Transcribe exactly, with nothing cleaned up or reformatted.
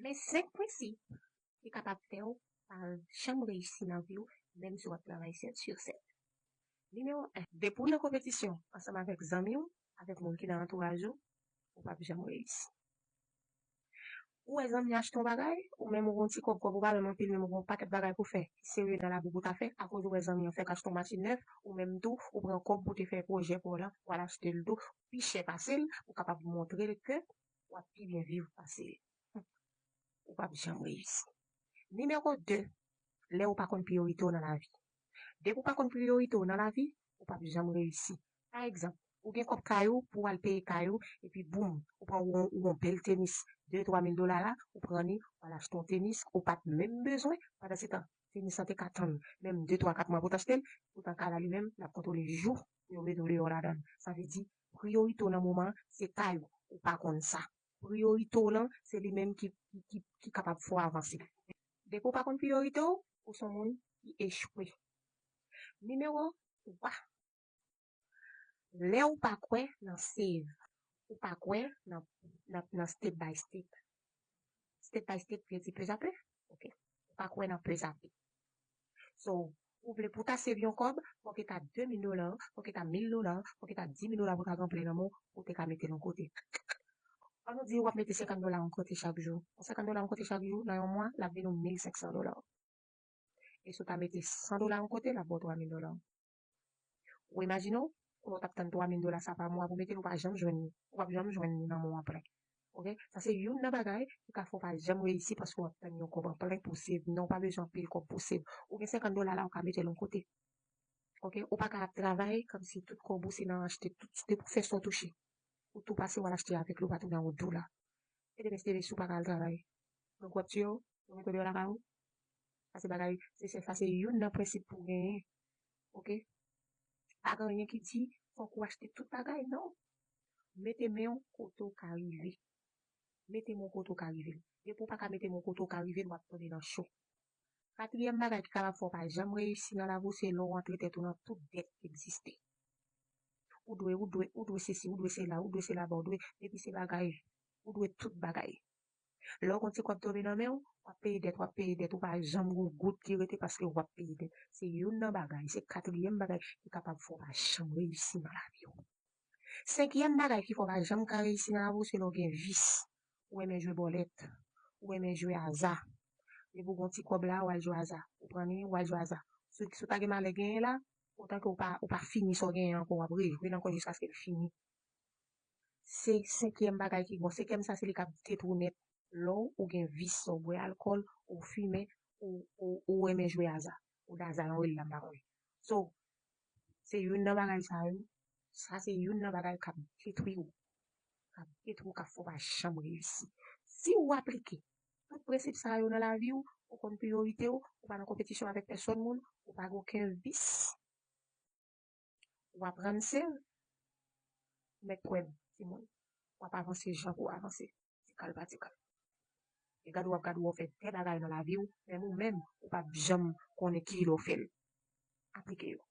Men senk prensip ki kapab fè w pa janm reyisi nan vi w, menm si w ap travay sèt sou sèt. Nimewo en, depi w nan konpetisyon ansanm avèk zanmi w, avèk moun ki nan antouraj ou, ou p ap janm reyisi. Ou wè zanmi achte yon bagay, ou menm ou gon ti kòb, kòb ou pa menm anpil, menm ou gon pakèt bagay pou fè, ki serye nan lavi pou w ta fè, akoz ou wè zanmi an fèk achte yon machin nèf, ou menm tou, ou pran kòb pou te fè pwojè pa w lan, ou al achte l tou, pi chè pase l, ou kapab montre l ke w ap pi byen viv pase l. Ou p ap janm reyisi. Nimewo de, lè ou pa konn priyorite w nan lavi. Depi w pa konn priyorite w nan lavi, ou p ap janm reyisi. Pa egzanp, ou gen kòb kay ou pou w al peye kay ou, epi boum, ou pran ou, ou yon bèl tenis de twa mil dola la, ou pran li, ou al achte yon tenis ou pa t menm bezwen, pandan se tan, tenis lan te ka tann menm de, twa, kat mwa pou w t achte l, poutan kay la li menm, l ap kontwole jou pou yo mete w deyò ladan l. Sa vle di, priyorite w nan moman an, se kay ou, ou pa konn sa. Priyorite w lan, se li menm ki, ki, ki, ki kapab fè w avanse. Depi w pa konn priyorite w, ou se yon moun ki echwe. Nimewo twa, lè ou pa kwè nan save, ou pa kwè nan, nan, nan step by step. Step by step vle di pezape. Ok. Ou pa kwè nan pezape. So, ou vle pou w ta save yon kòb, fòk e ta de mil dola, fòk e ta mil dola, fòk e ta di mil dola pou w ta gen yon plen nan men w, pou w te ka mete l yon kote. Ann nou di w ap mete senkant dola yon kote chak jou. Yon senkant dola yon kote chak jou, nan yon mwa, l ap vin yon mil senk san dola. E si w ta mete san dola yon kote, l ap ba w twa mil dola. Ou imajine w, kounye a w t ap tann twa mil dola sa pa mwa pou mete l, ou pa janm jwenn li. Ou p ap janm jwenn li nan mwa an plen. Ok? Sa se youn nan bagay ki ka fè w pa janm reyisi paske w ap tann yon kòb an plen pou w save. Non, ou pa bezwen anpil kòb pou w save. Ou gen senkant dola la, ou ka mete l yon kote. Ok? Ou pa ka ap travay kòmsi tout kòb ou se nan achte tout, depi w fè sa w touche. Ou tou pase w al achte avèk li, ou pa tounen yon dola. E demen se demen si w pa ka al travay. Donk w ap tiye w, ou mete w deyò lakay ou. Sa se bagay, se, se, sa se youn nan prensip pou w genyen. Ok? Pa gen anyen ki di fòk ou achte tout bagay, non. Mete men w kote w ka rive. Mete men w kote w ka rive. Depi w pa ka mete men w kote w ka rive, w ap tonbe nan cho. Katriyèm bagay ki kapab fè w pa janm reyisi nan lavi w, se lè w antre tèt ou nan tout dèt ki egziste. Ou dwe, ou dwe, ou dwe sesi, ou dwe sela, ou dwe sela ba, ou dwe, depi se bagay, ou dwe tout bagay. Lè w gon ti kòb tonbe nan men w, w ap peye dèt, w ap peye dèt, ou pa janm gon goud ki rete paske w ap peye dèt. Se youn nan bagay, se katriyèm bagay ki kapab fè w pa janm reyisi nan lavi w. Senkyèm bagay ki fè w pa janm ka reyisi nan lavi w, se lè w gen vis. Ou renmen jwe bòlèt, ou renmen jwe aza. Depi w gon ti kòb la, w al jwe aza. Ou pran li, w al jwe aza. Si, si w ta gen malè genyen la, otan ke w pa, w pa fini sa w genyen ankò, w ap rejwe l ankò jiskaske l fini. Se senkyèm bagay ki bon. Senkyèm sa, se li k ap detwi w nèt. Lè w gen vis, ou bwè alkòl, ou fimen, ou, ou, ou renmen jwe aza. Ou daza, yon rele la, m pa konnen. So, se youn nan bagay sa yo. Sa se youn nan bagay k ap detwi w. K ap detwi w, k ap fè w pa janm reyisi. Si w aplike tout prensip sa yo nan lavi w, ou konn priyorite w, ou pa nan konpetisyon avèk pèsòn moun, ou pa gen okenn vis, w ap ranse, ou mèt kwè m, timoun, w ap avanse jan pou w avanse, ti kal pa ti kal. E gade w ap gade w fè de bagay nan lavi w, menm ou menm, ou p ap janm konnen ki lè w fè l. Aplike yo.